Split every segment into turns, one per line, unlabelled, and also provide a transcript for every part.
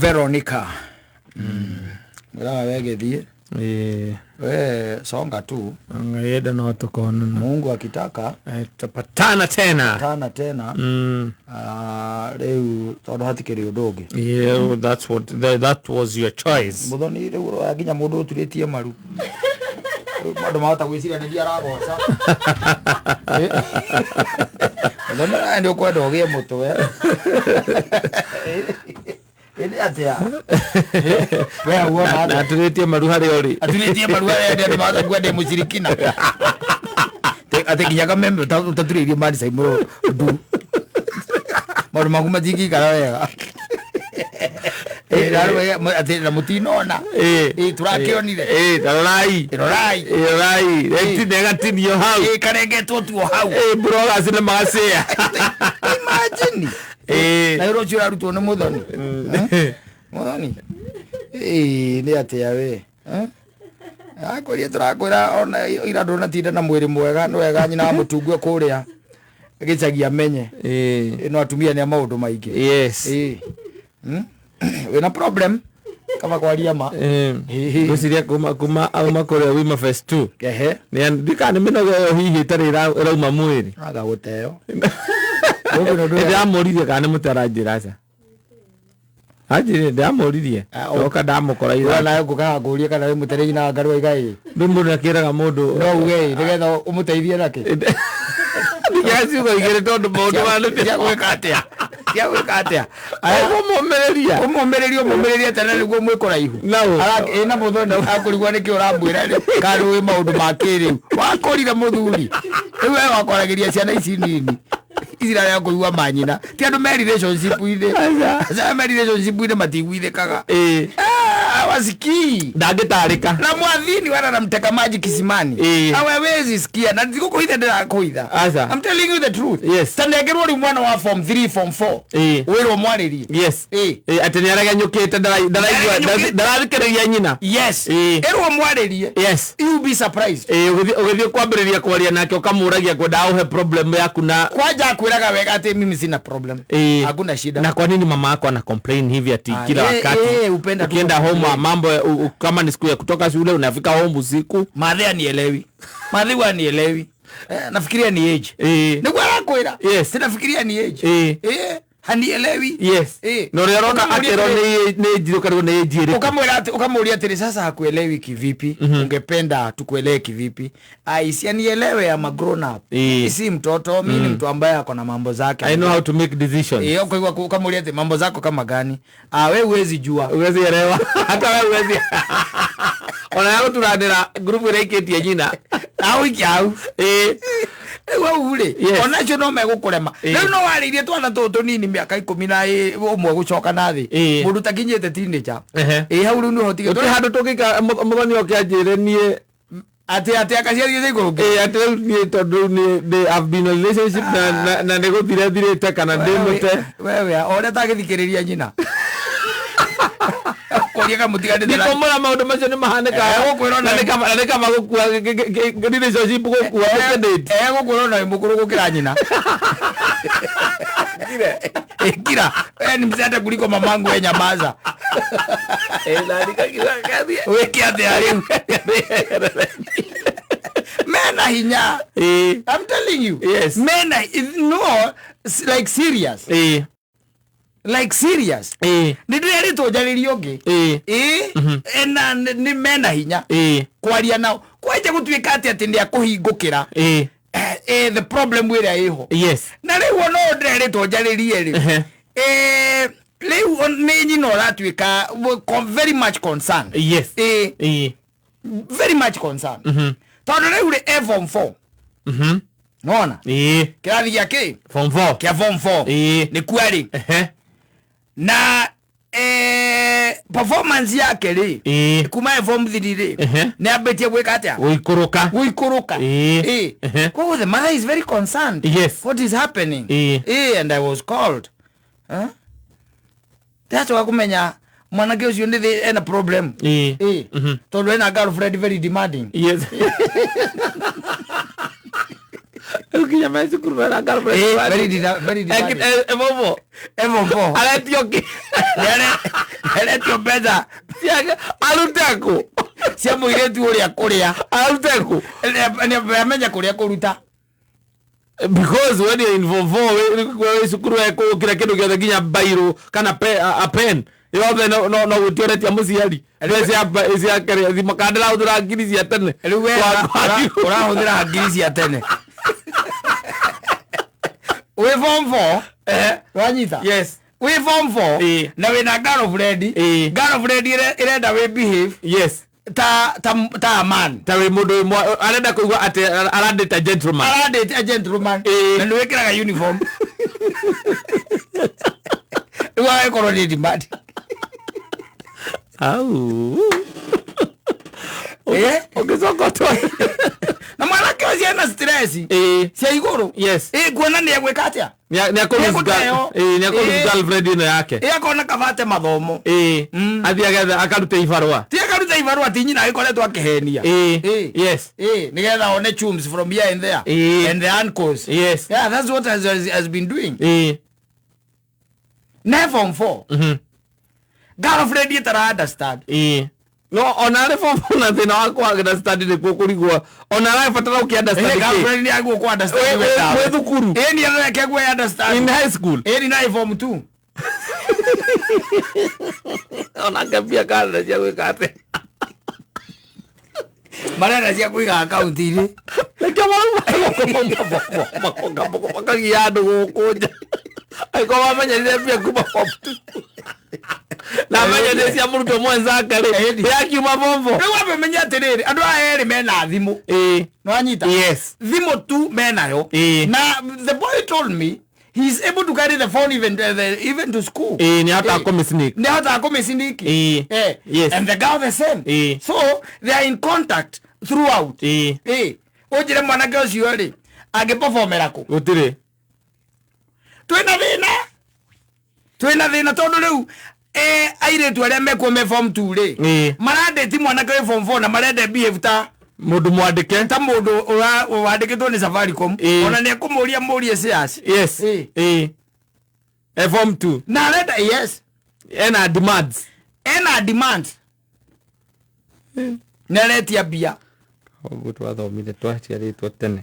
Veronica. Mwĩraga we gĩthiĩ.
Ĩĩ.
We songa tu.
Ngai enda no tũkonana.
Mungu akitaka.
Tutapatana tena.
Tana tena. Ah, rĩu tondũ hatikĩrĩ ũndũ ũngĩ.
Yeah, that was your choice.
Mũthoni rĩu ũroya nginya mũndũ ũturĩtie maru. Rĩu andũ mahota gwĩciria nĩ niĩ aragoca. Mũthoni nawe nĩ ũkwenda ũgĩe mũtwe. Ĩndĩ atĩa? We hau wona
Na
atĩa?
aturĩtie maru harĩa ũrĩ.
Aturĩtie maru harĩa ndĩ andũ mahota kuga ndĩ mũcirikina. Atĩ nginya kameme ũtaturĩirie mani mũro ndu. Maũndũ maku matingĩikara wega. Atĩ na mũtinona. Ĩ, tũrakĩonire.
Ĩ, ta rorai.
Rorai.
Ĩ, rorai. Ĩtinĩ ĩgatinio hau.
Ĩ, karengetwo tuo hau.
Ĩ, bloggers nĩ magacĩa.
Imagine.
Ĩ.
Na wĩra ũcio ũrarutwo nĩ mũthoni. Mũthoni. Ĩ, nĩ atĩa we? Eh? Akwĩria tũrakwĩra ona ira ndũnatinda na mwĩrĩ mwega nĩ wega nyina wa mũtungue kũrĩa gĩcagi amenye.
Ĩ.
Ĩno atumia nĩ a maũndũ maingĩ.
Yes.
Ĩ. Wĩna problem kama kwaria ma. Ĩ.
Ngwĩciria kuma auma kũrĩa Wima Phase 2.
Ehe.
Ndikana nĩ mĩnoga ĩyo hihi ĩtarĩ ĩrauma mwĩrĩ.
Aga gũteo.
Ndĩramũririe kana nĩ mũtĩ aranjĩra aca. Anjĩrire ndĩramũririe.
Ah, o-
Ndoka ndamũkora
Ira
ira.
nawe ngũkaga ngũrie kana wĩ mũtere nyina wa ngarua igai.
Rĩu mũndũ akĩraga mũndũ.
No uge ĩ nĩgetha ũmũteithie nakĩ.
Ndiga ciugo igĩrĩ tondũ maũndũ maya nĩ
Cia gwĩka atĩa? Cia gwĩka atĩa? Aya
Ũkũmũmĩrĩria.
Ũmũmĩrĩrie ũmũmĩrĩrie tena nĩguo mwĩ kũraihu.
No.
Ĩ na mũthoni akũrigwo nĩkĩ ũramwĩra kana wĩ maũndũ ma kĩrĩu. Wakũrire mũthuri. Rĩu we wakwaragĩria ciana ici nini. Ici irarega kũigua manyina. Ti andũ me relationship-inĩ. Aca me relationship-inĩ matiguithĩkaga.
Ĩ.
Ah, wasikii.
Ndangĩtarĩka.
Na mwathini wana namteka maji kisimani.
Ĩ.
Hawawezi sikia na ndigũkũhitha ndĩrakũhitha.
Aca.
I'm telling you the truth.
Yes.
Ta nengerwo rĩu mwana wa form 3 form 4.
Ĩ.
Wĩrwo mwarĩrie.
Yes.
Ĩ.
Ĩ, atĩ nĩ aregenyũkĩte
Nĩaregenyũkĩte.
ndarathikĩrĩria nyina.
Yes.
Ĩ.
Ĩrwo mwarĩrie.
Yes.
You be surprised.
Ĩ, ũgĩthiĩ kwambĩrĩria kwaria nake ũkamũragia kwenda aũhe problem yaku na
Kwanja akwĩraga wega atĩ mimi sina problem.
Ĩ.
Hakuna shida.
Na kwa nini mama yako ana complain hivi ati
Ah,
kila wakati
upenda tu
ukienda home
kucomplain.
mambo kama ni siku ya kutoka shule unafika home usiku.
Mathe anielewi. Mathe huwa anielewi. Nafikiria ni age.
Ĩ.
Nĩguo arakwĩra.
Yes.
Sinafikiria ni age.
Ĩ.
Ĩ. Hanielewi.
Yes.
Ĩ.
Na ũrĩa ũrona
Ũkamũria
akĩrwo
atĩrĩ-
nĩ age ũkarigwo nĩ age ĩrĩkũ.
Ukamwĩra atĩ ukamũria atĩrĩ sasa hakuelewi kivipi? Ungependa tukuelewe kivipi? Ai, si anielewe, I'm a grown up.
Ĩ.
Si mtoto, mimi ni mtu ambaye ako na mambo zake.
I know how to make decisions.
Ĩ, ukaigua ukamũria atĩ mambo zako kama gani? Ah, we huwezi jua.
Huwezi elewa. Hata wewe huwezi. Ona ya gũturanĩra ngurubu ĩrĩa ĩikĩtie nyina.
Au iki au.
Ĩ.
Rĩu hau rĩ,
Yes.
onacio no megũkũrema.
Ĩ.
Rĩu no warĩirie twana tũtũ tũnini mĩaka ikũmi na ũmwe gũcoka na thĩ.
Ĩ.
Mũndũ ũtakinyĩte teenager.
Ehe.
Ĩ hau rĩu nĩ ũhotige.
Gũtirĩ handũ tũngĩikara mũthoni oke anjĩre niĩ
Atĩ atĩ akaciarithia cia igũrũ.
Ĩ, atĩ rĩu niĩ tondũ rĩu niĩ I've been in a relationship na nĩ gũthira thirĩte kana ndĩ mũte.
Wewe o ũrĩa tagĩthikĩrĩria nyina. Kũria kamũtiganĩte na-
Ndikũmũra maũndũ macio nĩ mahanĩkaga.
Egũkwĩra ona-
Na nĩ kaba gũkua relationship gũkua ũkĩndĩte.
Egũkwĩra ona wĩ mũkũrũ gũkĩra nyina. Kira, wewe ni mzee hata kuliko mamangu, wewe nyamaza. Wĩke atĩa rĩu? Mena hinya.
Ĩ.
I'm telling you.
Yes.
Mena no like serious.
Ĩ.
Like serious.
Ĩ.
Nĩ ndĩrerĩtwo njarĩrie ũngĩ.
Ĩ.
Ĩ, na nĩ mena hinya.
Ĩ.
Kwaria nao. Kwanja gũtuĩka atĩ atĩ nĩ akũhingũkĩra.
Ĩ.
The problem ĩrĩa ĩho.
Yes.
Na rĩu ona ũyũ ndĩrerĩtwo njarĩrie rĩ.
Ehe.
Rĩu nĩ nyina ũratuĩka very much concerned.
Yes.
Ĩ,
Ĩ.
very much concerned. Tondũ rĩu rĩ e form 4. Nona?
Ĩ.
Kĩrathi gĩa kĩ?
Form 4.
Kĩa form 4.
Ĩ.
Nĩ kuarĩ.
Ehe.
Na performance yake rĩ
Ĩ.
kuma e form 3 rĩ
Ehe.
nĩ ambĩtie gwĩka atĩa?
Gũikũrũka.
Gũikũrũka.
Ĩ.
Ĩ.
Ehe.
Koguo the mother is very concerned.
Yes.
What is happening?
Ĩ.
Ĩ, and I was called. Huh? Ndacoka kũmenya mwanake ũcio nĩ ena problem.
Ĩ.
Ĩ. Tondũ ena girlfriend very demanding.
Yes. Rĩu nginya me cukuru mena girlfriend.
Ĩ, very very demanding.
Bobo.
E form 4.
Aretio kĩ?
Aretio mbeca
Arute kũ?
Cia mũirĩtu ũrĩa kũrĩa.
Arute kũ?
Amenya kũrĩa kũruta.
Because when you're in form 4, wĩ cukuru ekũkĩra kĩndũ gĩothe, nginya bairo kana a pen yothe, no gũtioretia mũciari mbeca cia kĩrĩa thimũ kana ndĩrahũthĩra ngiri cia tene.
Rĩu we ũrahũthĩra ngiri cia tene wĩ form 4, wanyita?
Yes.
Wĩ form 4 na wĩna girlfriend. Girlfriend ĩrenda wĩ behave ta a man.
Ta wĩ mũndũ arenda kũigua atĩ arandĩta gentleman.
Arandĩte a gentleman. Na nĩ wĩkĩraga uniform, rĩu agĩkorwo nĩ demand.
Au.
Eh?
Ũngĩcoka ũtware.
Na mwanake ũcio ena stress cia igũrũ. Ĩ kuona nĩ egwĩka atĩa?
Nĩ akũ
Nĩekũteo.
Nĩ akũ girlfriend ĩno yake.
Ĩ akona kabate mathomo.
Athiĩ agetha akarute ibarũa.
Ti akaruta ibarũa, ti nyina agĩkoretwo akĩhenia. Nĩgetha one chums from here and there and the uncles. Yeah, that's what has been doing. Ne form 4, girlfriend ĩtara understand.
No ona arĩ form four na thĩna wa kũ understand nĩkuo kũrigwo ona arabatara ũkĩ understand kĩ?
Girlfriend nĩ agwo ku understand.
Wĩ thukuru.
Ĩ nĩ areke gwe understand.
In high school.
Ĩ ni na form 2.
Ona ngambia kana cia gwĩka atĩa?
Marenda cia kũiga akaunti-inĩ.
Nĩkĩo marauma makagia andũ gũkũ nja angĩkorwo wamenyerire mbia kuma form two na amenyerire cia mũrutwo mwenzake rĩ, yakiuma form four.
Rĩu wambe ũmenye atĩrĩrĩ, andũ aya erĩ mena thimũ. Nĩwanyita?
Yes.
Thimũ tu menayo. Na the boy told me he is able to carry the phone even to school.
Ĩ nĩ ahotaga kũmĩ-sneak.
Nĩ ahotaga kũmĩsneak. And the girl the same. So they are in contact throughout. Ũnjĩre mwanake ũcio rĩ, angĩperformera kũ?
Gũtirĩ.
Twĩna thĩna tondũ rĩu airĩtu arĩa mekuo me form 2 rĩ, marandĩti mwanake wĩ form 4 na marenda behave ta
Mũndũ mwandĩke.
Ta mũndũ wandĩkĩtwo nĩ Safaricom. Ona nĩ ekũmũria mũrie shares.
Ĩ e form two.
Na arenda, yes.
Ena demands.
Ena demand, nĩ aretia mbia.
Ũguo twathomire twaciarĩtwo tene.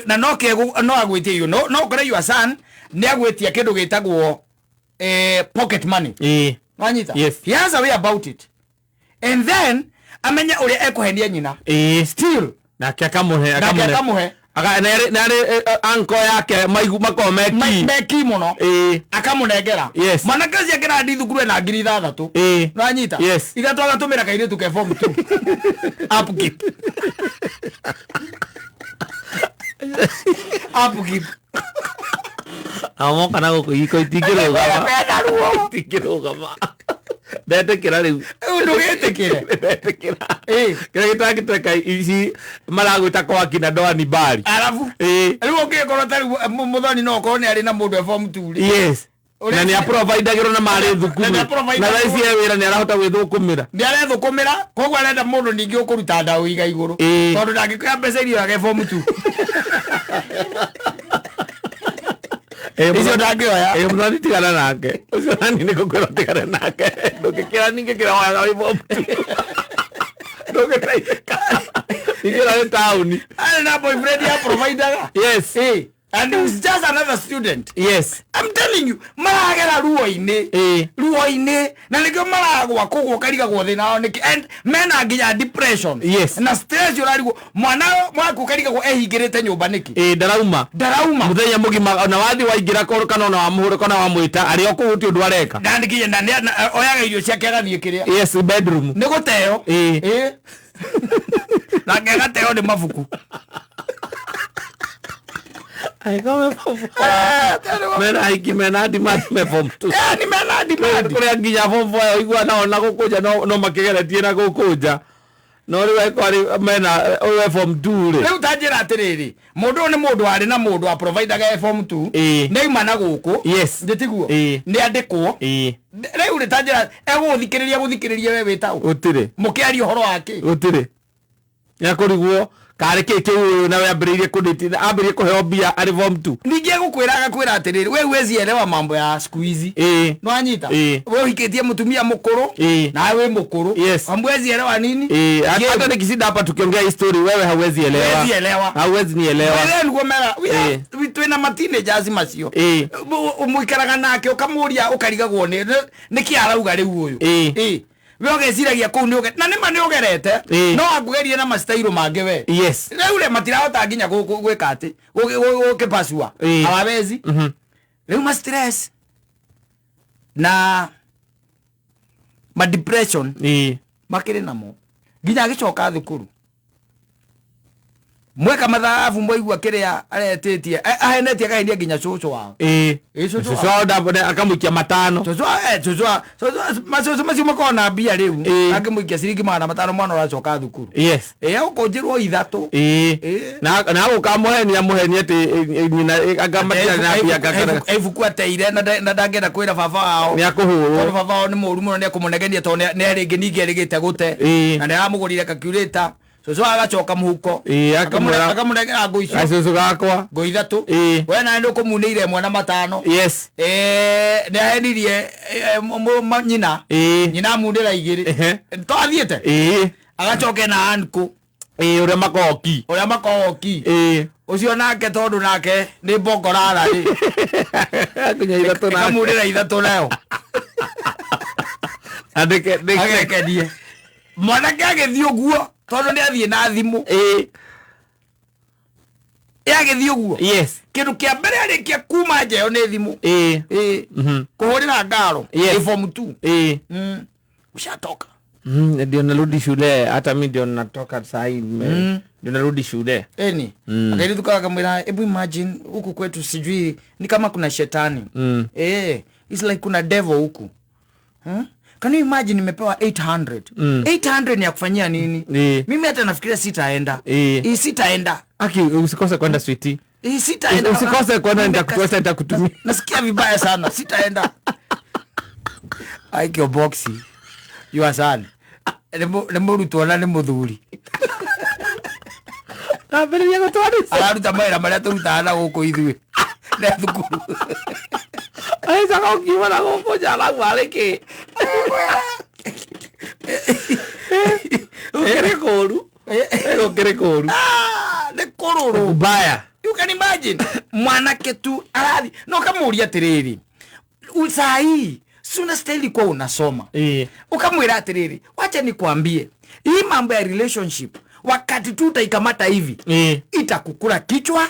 Na no kegu no agwĩtie iyo, no ũkore your son nĩ agwĩtia kĩndũ gĩtagwo pocket money. Wanyita?
Yes.
He has a way about it and then amenye ũrĩa ekũhenia nyina. Still.
Nake akamũhe.
Nake
akamũhe.
Akamũhe.
Aka na arĩ anko yake maigu makorwo meki.
Meki mũno. Akamũnengera. Mwanake ũcio akĩrathi thukuru ena 6,000. Nĩwanyita?
Yes.
3 agatũmĩra kairĩtu ke form 2 upkeep, upkeep.
Nao moka na gũkũ iko itingĩrũgama.
Mena ruo.
Itingĩrũgama, ndetĩkĩra rĩu.
Rĩu ndũgĩtĩkĩre.
Ndetĩkĩra kĩrĩa gĩtangĩtweka ici maragwĩta kwa kina ndoani bari.
Arabu rĩu ũngĩkorwo ta rĩu mũthoni no ũkorwo nĩ arĩ na mũndũ e form 2 rĩ.
Na nĩ aprovidagĩrwo na marĩ thukuru.
Na nĩ
Na thaa ici e wĩra, nĩ arahota gwĩthũkũmĩra.
Nĩ arethũkũmĩra, koguo arenda mũndũ ningĩ ũkũruta ndaũ iga igũrũ. Tondũ ndangĩkoya mbeca iria age form 2 icio ndangĩoya.
Ĩ mũthoni, tigana nake ũcio, nani nĩ gũkwĩra tigana nake, ndũngĩkĩra ningĩ kĩrĩa woyaga wĩ form two, ndũngĩteithĩka ningĩ nĩ taũni.
Arĩ na boyfriend ya providaga. And he was just another student. I'm telling you, maragera ruo-inĩ. Ruo-inĩ na nĩkĩo maragwa kũgwa ũkarigagwo thĩna wao nĩkĩ, and mena nginya depression na stress. Ũrarigwo mwana waku ũkarigagwo ehingĩrĩte nyũmba nĩkĩ.
Ĩ ndarauma.
Ndarauma.
Mũthenya mũgima, ona wathiĩ waingĩra kũrũ kana ona wamũhũra kana wamwĩta, arĩ o kũu, gũtirĩ ũndũ areka.
Na nginya na oyaga irio ciake agathiĩ kĩrĩa.
Yes, bedroom.
Nĩ gũteo. Ĩ nake agateo nĩ mabuku.
Mena aingĩ mena demand me form two.
Ni mena demand.
Kũrĩa nginya form four ũigua nao na gũkũ nja no makĩgeretie na gũkũ nja, no rĩu angĩkorwo arĩ mena ũyũ e form two rĩ.
Rĩu ta njĩra atĩrĩrĩ, mũndũ ũyũ nĩ mũndũ warĩ na mũndũ wa providaga e form 2. Nĩ auma na gũkũ. Ndĩtiguo? Nĩ andĩkwo. Rĩu rĩ, ta njĩra egũgũthikĩrĩria gũthikĩrĩria we wĩtaũ
Gũtirĩ.
mũkĩaria ũhoro wake?
Gũtirĩ, nĩakũrigwo Karĩ kĩ kĩu ũyũ nawe ambĩrĩirie kũndĩti ambĩrĩirie kũheo mbia arĩ form 2.
Ningĩ egũkwĩra agakwĩra atĩrĩrĩ, we huwezi elewa mambo ya siku hizi. Nwanyita? We ũhikĩtie mũtumia mũkũrũ, nawe wĩ mũkũrũ. Hamwezi elewa nini?
Hata
Game.
nikishinda hapa tukiongea hii story wewe hauwezi elewa.
Huwezi elewa.
Hauwezi nielewa.
Wewe niguo mera twĩna ma teenagers macio. Mũikaraga nake ũkamũria ũkarigagwo nĩ kĩ arauga rĩu ũyũ. We ũgeciragia kũu nĩ na nĩma nĩ ũgerete, no akũgerie na mastairo mangĩ we. Rĩu rĩ matirahota nginya gwĩka atĩ gũkĩpacua. Hawawezi. Rĩu ma stress na ma depression makĩrĩ namo nginya agĩcoka thukuru mweka mathabu mwaigua kĩrĩa aretĩtie, ahenetie akahenia nginya cũcũ wao. Cũcũ
Cũcũ wao akamũikia matano.
Cũcũ macũcũ macio makoragwo na mbia rĩu. Akĩmũikia ciringi 500 mwana ũracoka thukuru. Agũkũnjĩrwo ithatũ.
Na agũkamũhenia mũhenia atĩ nyina akamatia na mbia akakara.
Ibuku ateire na ndangĩenda kwĩra baba wao.
Nĩ akũhũrwo.
Tondũ baba wao nĩ mũũru mũno, nĩ ekũmũnegenia tondũ nĩ rĩngĩ ningĩ erĩgĩte gũte. Na nĩ aramũgũrire calculator. Cũcũ agacoka mũhuko.
Akamwĩra
Akamũnengera ngũ icio.
Gacũcũ gakwa.
Ngũ ithatũ. We nawe nĩ ũkũmunĩire ĩmwe na matano. Nĩ ahenirie nyina. Nyina amunĩra igĩrĩ. Twathiĩte? Agacoke na uncle.
Ũrĩa makoki.
Ũrĩa makoki. Ũcio nake tondũ nake nĩ mbongorara rĩ.
Nginya ithatũ nake.
Ĩkamurĩra ithatũ nayo.
Andĩke ndĩke.
Agekenie. Mwanake agĩthiĩ ũguo tondũ nĩ athiĩ na thimũ. Agĩthiĩ ũguo. Kĩndũ kĩa mbere arĩkia kuma nja ĩyo nĩ thimũ. Kũhũrĩra ngaro. Ĩ form 2. Ushatoka.
Ndio narudi shule, hata mi ndio natoka saa hii, ndio narudi shule.
Eni. Akairĩtu akamwĩra, hebu imagine huku kwetu sijui ni kama kuna shetani. It's like kuna devil huku. Can you imagine nimepewa 800? 800 ni ya kufanyia nini? Mimi hata nafikiria sitaenda. Sitaenda.
Aki, usikose kwenda sweetie.
Sitaenda.
Usikose kwenda, nitakutumia.
Nasikia vibaya sana, sitaenda. Aikio boxi. You are son. Nĩ mũrutwo na nĩ mũthuri.
Ambĩrĩria gũtwarithia.
Araruta mawĩra marĩa tũrutaga na gũkũ ithuĩ. Na thukuru.
Aicaga ũkiuma na gũkũ nja arauma arĩ kĩ? Gũkĩrĩ kũũru. Gũkĩrĩ kũũru.
Nĩ kũrũrũ.
Mbaya.
You can imagine. Mwanake tu arathi. No kamũria atĩrĩrĩ. Saa hii si unastahili kuwa unasoma. Ukamwira atĩrĩrĩ, wacha nikwambie, hii mambo ya relationship wakati tu utaikamata hivi, itakukula kichwa,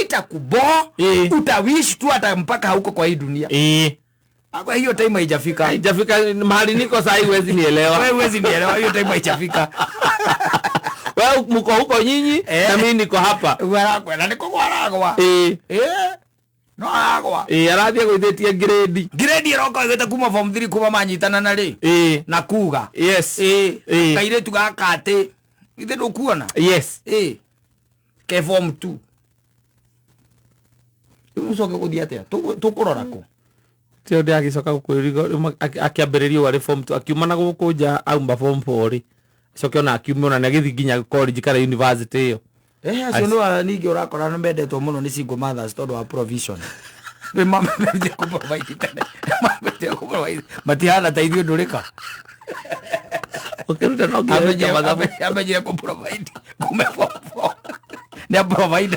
itakuboa, utawish tu hata mpaka hauko kwa hii dunia. Kwa hiyo time haijafika.
Haijafika mahali niko saa hii huwezi nielewa.
Wewe huwezi nielewa, hiyo time haijafika.
Wewe mko huko nyinyi, na mimi niko hapa.
Wewe na niko kwa ragwa. No aragwa.
Arathiĩ gũithĩtie grade.
Grade ĩroka ĩgĩte kuma form 3 kuma manyitana na rĩ. Na kuga. Kairĩtu gaka atĩ ithe ndũkuona? Ke form 2. Rĩu ũcoke gũthiĩ atĩa? Tũkũrora kũ?
Tio ndĩ agĩcoka gũkwĩrigo, rĩu akĩambĩrĩria arĩ form 2, akiuma na gũkũ nja auma form 4 rĩ. Acoke ona akiuma ona nĩ agĩthiĩ nginya college kana university ĩyo.
Acio nĩ ningĩ ũrakora nĩ mendetwo mũno nĩ single mothers tondũ wa provision. Nĩ mamendete kũ-provide tene. Mamendete kũ-provide. Matihana ta ithuĩ ndũrĩka.
Ũkĩruta no nginya wĩke mathabu.
Amenyire kũ-provide kume form 4. Nĩ a-provide.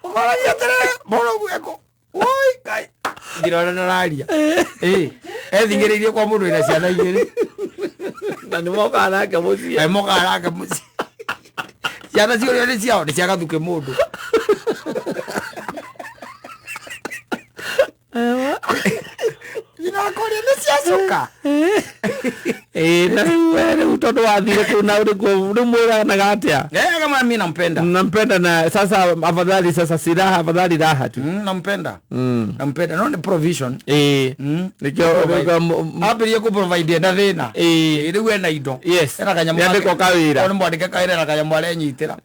Ũkoragia atĩrĩrĩ, mũno gwĩko. Oi, Ngai. Ngirona nĩararia. Ethingĩrĩirie kwa mũndũ wĩna ciana igĩrĩ.
Na nĩ mokaga nake mũciĩ.
Nĩ mokaga nake mũciĩ. Ciana ciũrio nĩ ciao, nĩ cia gathukĩ mũndũ. Ndirakoria nĩ cia cuka.
Na rĩu we rĩu tondũ wathire kũu na ũrĩ rĩu mwĩranaga atĩa?
Kama mimi nampenda.
Nampenda na sasa afadhali sasa si raha, afadhali raha tu.
Nampenda. Nampenda. No ni provision.
Nikio,
Provide.
nikio
Ambĩrĩrie kũ provide na thĩna. Rĩu ena indo. Ena kanyamũ
Nĩandĩkwo
gake.
kawĩra.
Ona mwandĩke kawĩra na kanyamũ arenyitĩra.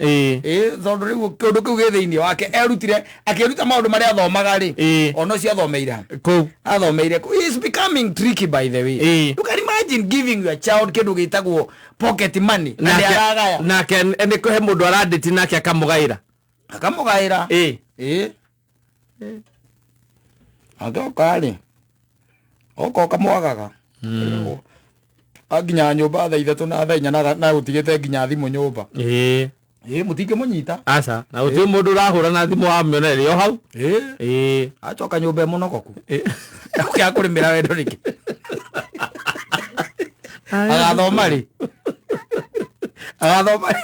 Tondũ rĩu kĩũndũ kĩu gĩ thĩinĩ wake erutire, akĩruta maũndũ marĩa athomaga rĩ. Ona ũcio athomeire ha?
Kũu.
Athomeire kũu. He is becoming tricky by the way. You can imagine. Imagine giving your child kĩndũ gĩtagwo pocket money na nĩ aragaya.
Nake nĩ kũhe mũndũ arandĩti nake akamũgaĩra.
Akamũgaĩra.
Ĩ.
Ĩ, agoka rĩ, oka ũkamwagaga anginya nyũmba thaa 3 na thaa 4 na gũtigĩte nginya thimũ nyũmba.
Ĩ.
Ĩ, mũtingĩmũnyita.
Aca, na gũtirĩ mũndũ ũrahũra na thimũ wamĩonereria o hau.
Ĩ.
Ĩ.
Acoka nyũmba ĩmũnogoku.
Ĩ.
Akĩaga kũrĩmĩra wendo nĩkĩ? Agathoma rĩ? Agathoma rĩ?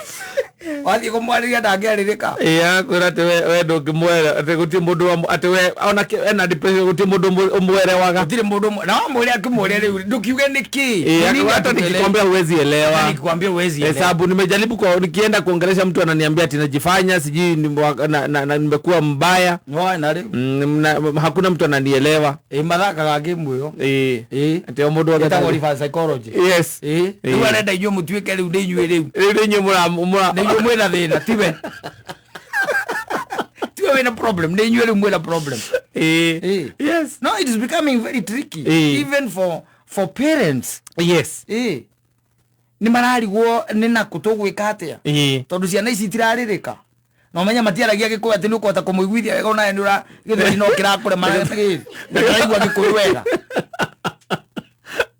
Wathiĩ kũmwarĩria ndangĩarĩrĩka.
Ĩ, agakwĩra atĩ we ndũngĩmwera, atĩ gũtirĩ mũndũ atĩ we ona ena depression, gũtirĩ mũndũ ũmwerewaga.
Gũtirĩ mũndũ ũmwe na wamwĩra, akĩmwĩra rĩu ndũkiuge nĩkĩ.
Ĩ,
Nini
hata
atuelewe.
nikikwambia huwezi elewa.
Nikikwambia huwezi elewa.
Hesabu nimejaribu kwa, nikienda kuongelesha mtu ananiambia ati najifanya sijui na nimekuwa mbaya.
Nĩwona rĩu.
Hakuna mtu ananielewa.
Ĩ, mathakaga game ĩyo.
Ĩ.
Ĩ.
Ati o mũndũ wothe
Ĩtagwo reverse psychology.
Yes.
Ĩ.
Ĩ.
Rĩu arenda inyuĩ mũtuĩke rĩu nĩ inyuĩ rĩu.
Rĩu nĩ inyuĩ mũra
Nĩ inyuĩ mwĩna thĩna, tiwe. Tiwe wĩna problem, nĩ inyuĩ rĩu mwĩna problem.
Ĩ.
Ĩ.
Yes.
No, it is becoming very tricky
Ĩ.
even for parents.
Yes.
Ĩ, nĩ mararigwo nĩ nakũ tũgwĩka atĩa,
Ĩ.
tondũ ciana ici itirarĩrĩka na ũmenye matiaragia gĩkũyũ atĩ nĩ ũkũhota kũmũiguithia wega, onawe nĩ ũra gĩthweri no kĩrakũrema na ndaraigua gĩkũyũ wega.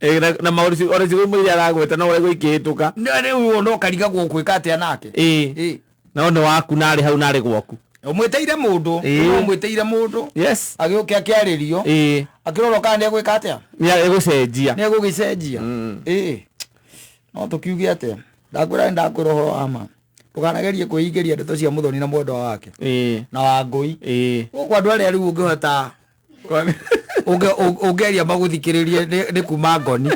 Ĩ, na maũndũ ona cigo imwe iria aragweta no ũraigua ikĩhĩtũka.
Rĩu no ũkarigagwo ũkwĩka atĩa nake.
Ĩ.
Ĩ.
No nĩ waku narĩ hau narĩ gwaku.
Ũmwĩtĩire mũndũ.
Ĩ.
Ũmwĩtĩire mũndũ
Yes.
agĩũke akĩarĩrio,
Ĩ.
akĩrorwo kana nĩ egwĩka atĩa.
Nĩ egũcenjia.
Nĩ egũgĩcenjia. Ĩ, no tũkiuge atĩa? Ndakwĩra, nĩ ndakwĩra ũhoro wa ma, ndũkanagerie kwĩingĩria ndeto cia Mũthoni na mwendwa wake
Ĩ.
na Wangũi.
Ĩ.
Gũkũ andũ arĩa rĩu ũngĩhota ũngĩaria magũthikĩrĩrie nĩ kuma Ngoni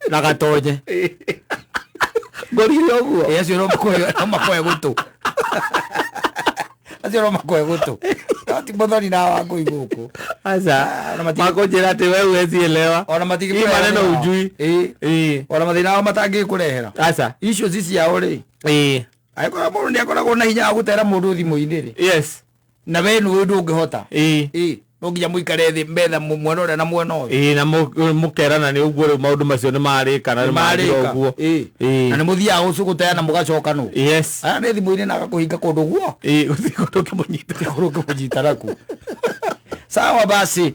na Gatonye.
Ngorire ũguo.
Ĩ, acio no makoe gũtũ, acio no makoe gũtũ, no ti Mũthoni na Wangũi gũkũ.
Aca.
Ah, na
Makũnjĩra atĩ we huwezi elewa.
Ona
Hii
matingĩkũrehera
maneno
thĩna wao.
hujui.
Ĩ.
Ĩ.
Ona mathĩna ao matangĩkũrehera
Aca.
icio ci ciao rĩ.
Ĩ.
Angĩkorwo mũndũ nĩ akoragwo na hinya wa gũtera mũndũ thimũ-inĩ rĩ,
Yes.
na we nĩwe ndũngĩhota.
Ĩ.
Ĩ, no nginya mũikare thĩ metha mwena ũrĩa na mwena ũyũ.
Ĩ, na mũkerana nĩ ũguo rĩu maũndũ macio nĩ marĩka na nĩ mathira
Nĩmarĩka.
ũguo.
Ĩ.
Ĩ.
Na nĩ mũthiaga gũcũgũteana mũgacokanwo.
Yes.
Aya nĩ thimũ-inĩ na agakũhinga kũndũ guo.
Ĩ, gũtirĩ kũndũ ũngĩmũnyita.
Kũndũ ũngĩmũnyita nakuo. Sawa basi.